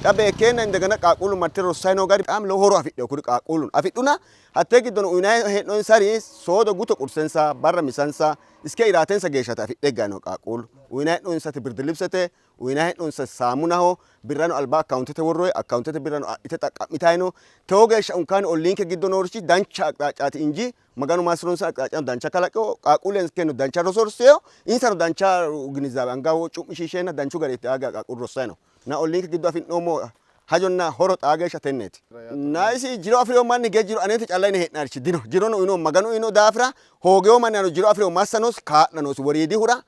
Xa beekkeenna indegana qaaqquullu marte rossayi noo gari bexaam lowo horo afidheyo kuri qaaqquullu afidhuna hattee giddono uyinayi hee'noonsari soodo guto qursensa barra misansa iske iraatensa geeshshate afidhe higgayi no qaaqquullu uyinayi hee'noonsati birdilibsete uyinayi hee'noonsa saamunaho birrano alba akkawuntete worroyi akkawuntete birrano adhite xaqqa'mitayi no tewo geeshsha unkaani olliinke giddo noorichi dancha aqxaaccaati inji Maganu maassironsa aqxaaccano dancha kalaqeyo qaaqquullenkeno dancha roso rosseyo insano dancha ginizaabe anga cu'mishiisheenna danchu garinni aaga qaaqquullu rossayi no na olliinke giddo afi'noommo hajonna horo xaa geeshsha tenneeti. Na isi jiro afi'rino manni hige jiro anete calla yine hee'nayirichi dino jirono uyino Maganu uyino daafira hoogeyo mannirano jiro afi'rino massa noosi kaa'la noosi woriidihura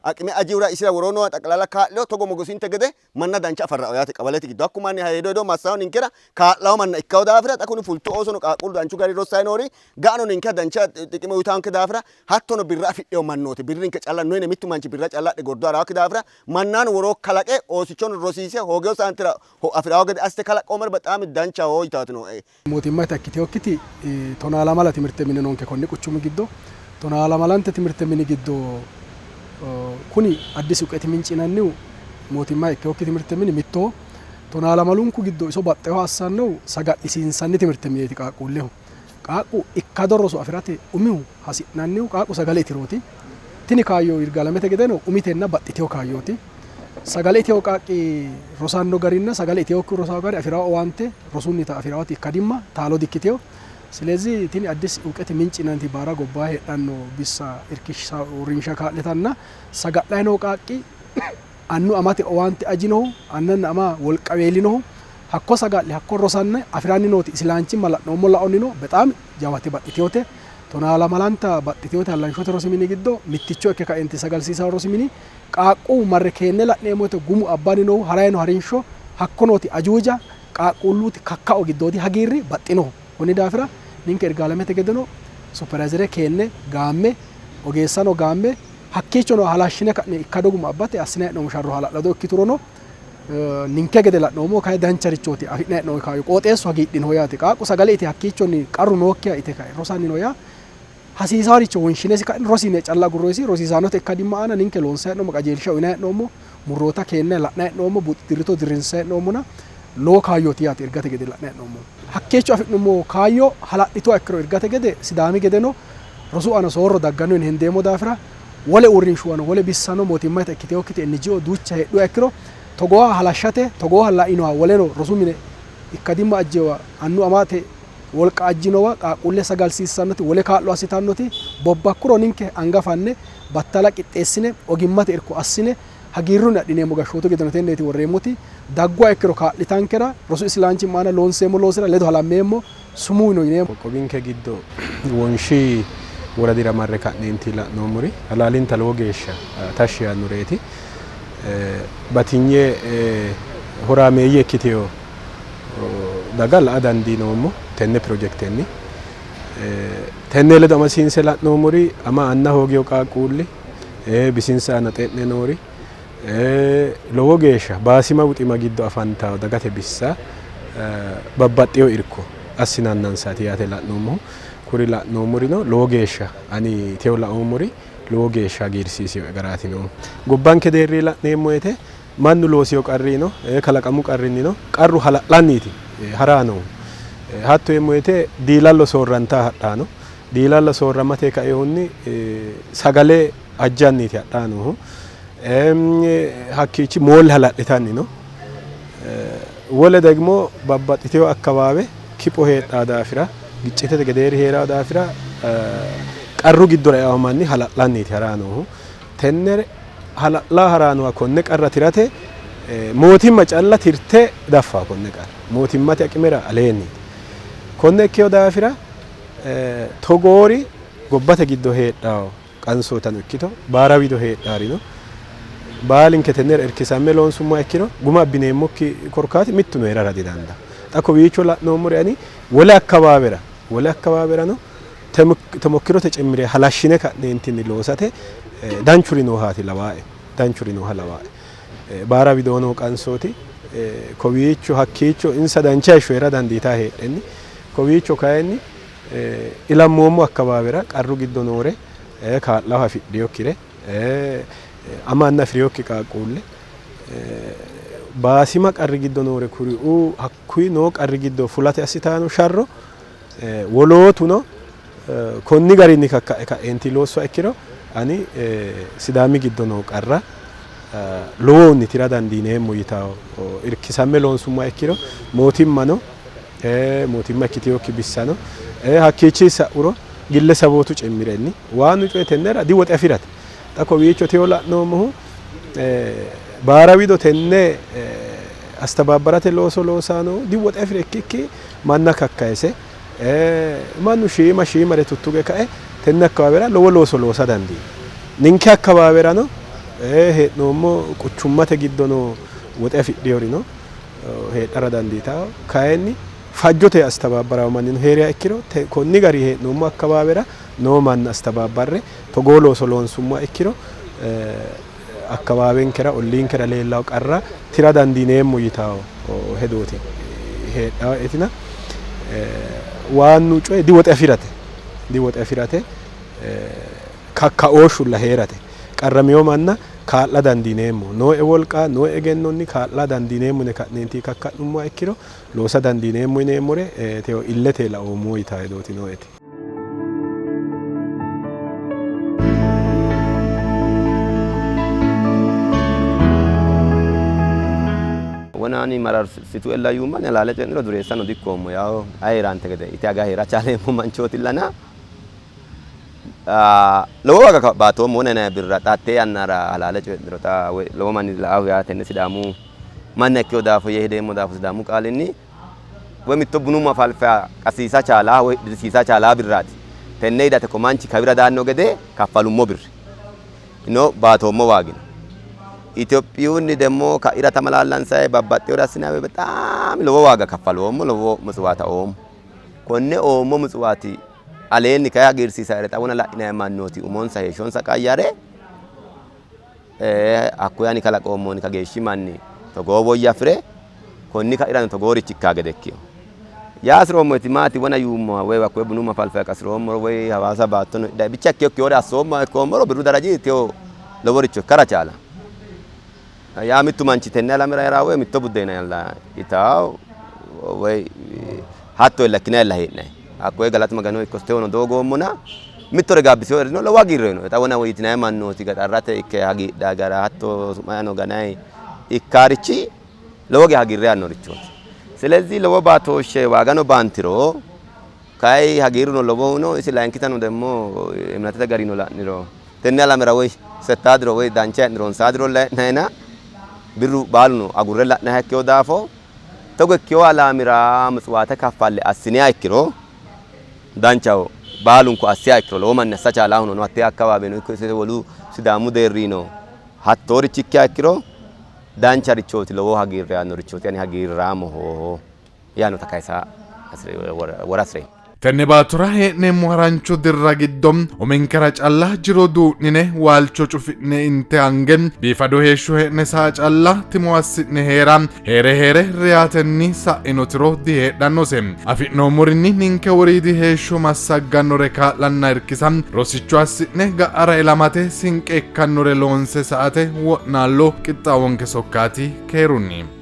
aqime ajihura isira woroo nooha xaqilala kaa'leo togo Mogosinte gede manna dancha afarrao yaate qabalete giddo hakku manni hedo hedo massawo ninkera kaa'lawo manna ikkawo daafira xa kuni fultu oosono qaaqquullu danchu gari rossayi noori ga'ano ninkeha dancha xiqime uyitaanke daafira hattono birra afidheyo mannooti birrinke calla no yine mittu manchi birra calla adhe gordo harawokki daafira mannano woroo kalaqe oosichono rosiise hoogeyo saantira afirawo gede assite kalaqqoomero bexaami danchaho yitaati nooe. Mootimmate ikkitinokkiti 12 timirte mini noonke konni quchumi giddo. 12 timirte mini giddo kuni Addis Iwqeti Minci yinannihu mootimma ikkinokki timirte mini mittoho. 12 giddo iso baxxeeho assannohu saga'lisiinsanni timirte mineeti qaaqquulleho. Qaaqqu ikkado roso afi'rate umihu hasi'nannihu qaaqqu sagale itirooti. Tini kaayyo Yirgaalamete gedeno umitenna baxxiteyo kaayyooti. Sagale iteyo qaaqqi rosanno garinna sagale iteyokkihu rosawo gari afi'rawo owaante rosunnita afi'rawoti ikkadimma taalo dikkiteyo. Silezi tini Addis Iwqeti Minci yinanniti baara gobbaa heedhanno bissa irkishsa uurrinsha kaa'litanna saga'layi noo qaaqqi annu amate owaante ajinohu annanna ama wolqaweelinohu hakko saga'le hakko rosanna afi'ranni nooti isilaanchimma la'noommo laonnino bexaami jawate baxxiteyote. Tonaa lamalanta baxxitinote hallanshote rosi mini giddo mitticho ikke kaenti sagalsiisanno rosi mini qaaqqu marre keenne la'neemmo woyte gumu abbanni noohu harayi no harinsho hakko nooti ajuuja qaaqquulluti kakkao giddoodi hagiirri baxxinoho. Konni daafira ninke Irgaalamete gedeno supervaayizere keenne gaamme ogeessano gaamme hakkiichono halashshine ka'ne ikkado guma abbate assinanni hee'noommo sharro hala'lado ikkiturono ninke gede la'noommo kayi dancharichooti afi'nanni hee'noommo kaayyo qooxeessu hagiidhinoho yaate. Qaaqqu sagale ite hakkiichonni qarru nookkiha ite kae rosanni no yaa hasiisaaricho wonshinesi ka'ne rosine calla agurroyisi rosiisaanote ikkadimma aana ninke loonsanni hee'noommo qajeelsha uyinanni hee'noommo murroota keenne la'nanni hee'noommo dirrito dirrinsanni hee'noommona lowo kaayyooti yaate Irgate gede la'nanni hee'noommo. Hakkiicho afi'nummo kaayyo hala'lituha ikkiro Irgate gede Sidaami gedeno rosu aana soorro dagganno yine hendeemmo daafira wole uurrinshuwano wole bissano mootimmate ikkiteyokkiti NGO duucha heedhuha ikkiro togooha halashshate togooha lainoha woleno rosu mine ikkadimma ajjewa annu amate wolqa ajjinowa qaaqquulle sagalsiissannoti wole kaa'lo assitannoti bobbakkuro ninke anga fanne battala qixxeessine ogimmate irko assine hagiirrunni adhineemmo gashshootu gedeno tenneeti worreemmoti dagguha ikkiro kaa'litankera rosu isilaanchimma aana loonseemmo loosira ledo halammeemmo sumuu yino yineemmo. Qoqqowinke giddo Wonshi woradira marre ka'neenti la'noommori halaalinta lowo geeshsha tashshi yaannoreeti. Batinye horaameeyye ikkiteyo daga la'a dandiinoommo tenne pirojektenni. Tenne ledo amasiinse la'noommori ama anna hoogiyo qaaqquulli, bisinsa aana xe'ne noori, lowo geeshsha baasima buxima giddo afantawo dagate bissa babbaxxeyo irko assinannansaati yaate la'noommohu. Kuri la'noommorino lowo geeshsha ani teyo laoommori lowo geeshsha hagiirsiisinoe garaati noohu. Gobbanke deerri la'neemmo woyte mannu loosiyo qarrino kalaqamu qarrinnino qarru hala'lanniiti haraa noohu. Hatto yeemmo woyte diilallo soorrantaa hadhaano. Diilallo soorramate kainohunni sagale ajjanniiti hadhaa noohu. Hakkiichi moolle hala'litanni no. Wole degmo babbaxxiteyo akkawaawe kipho heedhaa daafira giccitete gedeeri heeraa daafira qarru giddora eawo manni hala'lanniiti haraa noohu. Tenne hala'laa haraa nooha konne qarra tirate mootimma calla tirte daffaa konne qarra mootimmate aqimera aleenniiti. Konne ikkeyo daafira togoori gobbate giddo heedhawo qansootano ikkito baara wido heedhaarino baalinke tennera irkisamme loonsummoha ikkiro guma abbineemmokki korkaati mittuno heerara didandaanno. Xa kowiicho la'noommori ani wole akkawaawera wole akkawaawerano temokkirote cimmire halashshine ka'neentinni loosate danchuri noohaati lawaae danchuri nooha lawaae. Baara widoo noo qansooti kowiicho hakkiicho insa dancha heeshsho hee'ra dandiitaa heedhenni kowiicho kayinni ilammoommo akkawaawera qarru giddo noore kaa'laho afidhinokkire ama anna afi'rinokki qaaqquulle baasima qarri giddo noore kuriuu hakkuyi noo qarri giddo fulate assitaano sharro wolootuno konni garinni kakka'e ka'eenti loossuha ikkiro ani Sidaami giddo noo qarra lowohunni tira dandiineemmo yitawo irkisamme loonsummoha ikkiro mootimmano mootimma ikkitinokki bissano hakkiichi sa'uro gille sabootu cimmirenni waannu coyi tennera diwoxe afi'rate. Xa kowiicho teyo la'noommohu baara wido tenne astabaabbarate looso loosaano diwoxe afi're ikkikki manna kakkayise mannu shiima shiimare tuttuge kae tenne akkawaawera lowo looso loosa dandiino. Ninke akkawaawerano hee'noommo quchummate giddono woxe afidhinorino heedhara dandiitanno. Kayinni fajjote astabaabbaranno mannino heeriha ikkiro konni gari hee'noommo akkawaawera noo manna astabaabbarre togoo looso loonsummoha ikkiro akkawaawenkera olliinkera leellanno qarra tira dandiineemmo yitawo hedooti heedhaetina waannu coyi diwoxe afi'rate diwoxe afi'rate kakkaooshshulla heerate qarramino manna kaa'la dandiineemmo nooe wolqa nooe egennonni kaa'la dandiineemmo yine ka'neenti kakka'nummoha ikkiro loosa dandiineemmo yineemmore teyo illete laoommo yitawo hedooti nooeti. Wonaani mararsitu ella yuumma halaale coyi'niro dureessano dikkoommo yawo ayeerante gede ite aga heera chaaleemmo manchootillana lowo waaga baatoommo wona birra xa hattee yannara halaale coyi'niro xa lowo manni la'ahu yaa tenne Sidaamu manna ikkeyo daafo yee hedeemmo daafo Sidaamu qaalinni woy mitto bunu mafalfa qasiisa chaalaa woy dirsiisa chaalaa birraati. Tenne hidhate ko manchi kawira daanno gede kaffalummo birri no, baatoommo waagi no. Itophiyunni demmo ka'ira tamalaallansayi babbaxxewore assinanni bexaami lowo waaga kaffaloommo, lowo mutsuwaata oommo. Konne oommo mutsuwaati aleenni kayi hagiirsiisaere xawona la'inanni mannooti umonsa heeshshonsa qayyare hakkuyi ani kalaqoommoni kageeshshi manni togoo woyya afire konni ka'irano togoorichi ikkaa gede ikkino. Yaa hasiroommoeti maati wona yuummoha woy hakkoye bunu mafalfaya qasiroommoro woy Hawaasa baattono hidhayi bicha ikkeyokkiwore assoommoha ikkoommoro birru daraji tewo loworicho ikkara chaala. Yaa mittu manchi tenne alamera hee'raa woy mitto buddeena yalla itawo woy hatto illa ikkinayilla hee'nayi. Hakkoye galatu Maganoho ikkosi tewono doogoommona mittore gaabbisinoerino lowo hagiirre uyinoe. Xa wona woyyitinanni mannooti gaxarrate ikke hagiidha gara hatto su'mayano ganayi ikkaarichi lowo geya hagiirre aannorichooti. Silezih lowo baatooshshe waagano baantiro kayi hagiirruno lowohu no. Isi layinkitano demmo eminatete garino la'niro tenne alamera woy settaa diro woy dancha hee'niro honsaa diro hee'nayina birru baaluno agurre la'nayiha ikkeyo daafo togo ikkeyo alaamira mutsuwaate kaffalle assiniha ikkiro danchaho. Baalunku assiha ikkiro lowo manni assa chaalaahuno no, hattee akkawaaweno ikko ise wolu Sidaamu deerrino hattoorichi ikkiha ikkiro dancharichooti, lowo hagiirre aannorichooti, ani hagiirraamoho yaannota kayisa wora hasi'reemmo. Tenne baattora hee'neemmo harancho dirra giddo uminkera calla jiro duu'nine waalcho cufi'ne inte ange biifado heeshsho hee'ne saa calla timo assi'ne hee'ra hee're hee're reyatenni sa'ino tiro diheedhannose. Afi'noommorinni ninke woriidi heeshsho massaggannore kaa'lanna irkisa rosicho assi'ne ga'ara ilamate sinqe ikkannore loonse sa''ate wo'naallo qixxaawonke sokkaati. Keerunni.